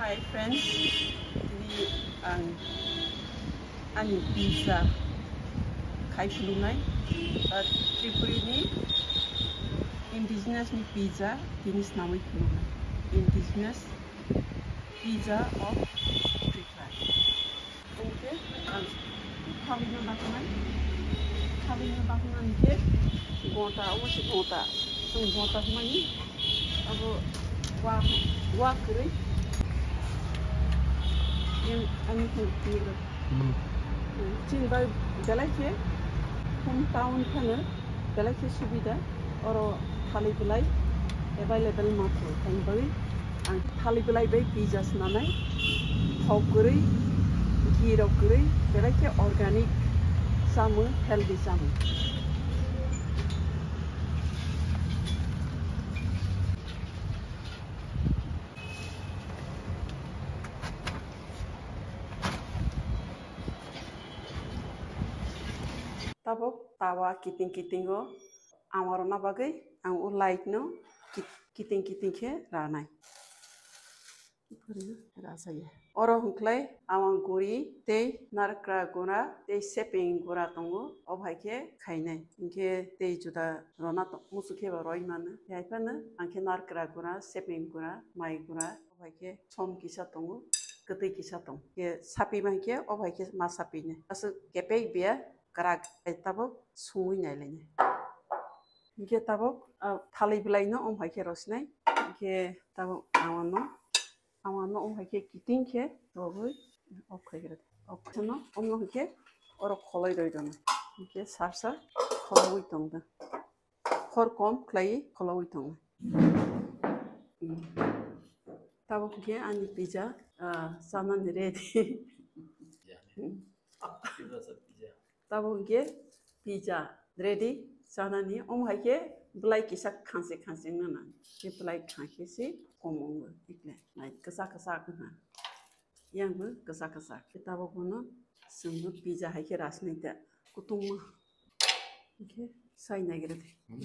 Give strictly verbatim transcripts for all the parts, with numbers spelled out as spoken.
Hi friends, tini ang ani pizza khai khulumnai, but Tripuri ni indigenous ni pizza tini snamwi khulumnai. Indigenous pizza of Tripura. Oke, ang thalino baknai, thalino baknai ke gota, omo se gota, ang gota hwnmani. Abo wa, wa kwrwi. Em, ani phone ni. Hmm. Chini bai belai khe home town phano belai khe subida. Oro thali belai available ma kho. Tani bagwi ang thali belai bai pizza snanai. Thok kwrwi, ghee rok kwrwi, belai khe organic chamung, healthy chamung. Tabuk tawa kiting kitingo ang rwna bagwi ang o light no kit-, kiting kiting khe ranai. Oro hwnkhlai ang guri tei narikra gura tei sepeng gura tongo, o bai khe khainai. Hinkhe tei juda rwna to-, muchuk khe bo roi mano. Hai phano ang khe narikra gura, sepeng gura, mai gura, o bai khe som kisa tongo, kwtwi kisa tongo. Khe sapi bai khe o bai khe ma sapi nai. Aswk kepek biya kwrak bai tabuk sungwi nai lainai. Hinkhe tabuk, ah, thalwi belai no om hai khe rwsinai. Hinkhe tabuk ang no Ama no om hai khe kiting khe rogwi off khai gra. Off khai no om no hai khe oro kholoi roi rwna. Hinkhe sar sar khologwi tong da. Khor kom khlai khologwi tong. Hmm. Tabuk hinkhe ani pizza, ah, chanani ready. Pizza, pizza. Tabuk hinkhe pizza ready chanani. Omo hai khe belai kisa khangse khangse wngna nang. Khe belai khang khe se kom wngo. Ikle nai kwchak kwchak wngkha. Yang bo kwchak kwchak. Khe tabuk bono chwngno pizza hai khe rasnai da. Kutungma. Hinkhe sai naigra de. Hmm.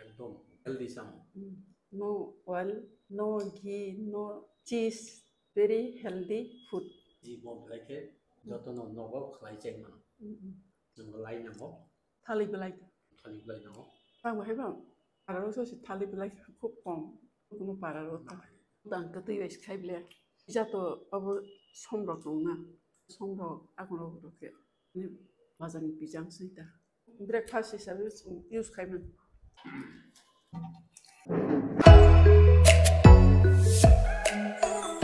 Ekdom healthy samung. Mm. No oil, no ghee, no cheese, very healthy food. Ji bo belai khe jotono nogo khlai chai mano. Mm, mm. Chwngbo lai nango. Thali belai. Thali belai nango. Tamo hai bang. Pararo so si thali belai khub kom. Kuno pararo ta. Tang kwtwi bai khai ble. Jato abo somrok tongna. Somrok akono rok khe. Ni bazar ni pizza wng sita. Breakfast hisabe use khai mano.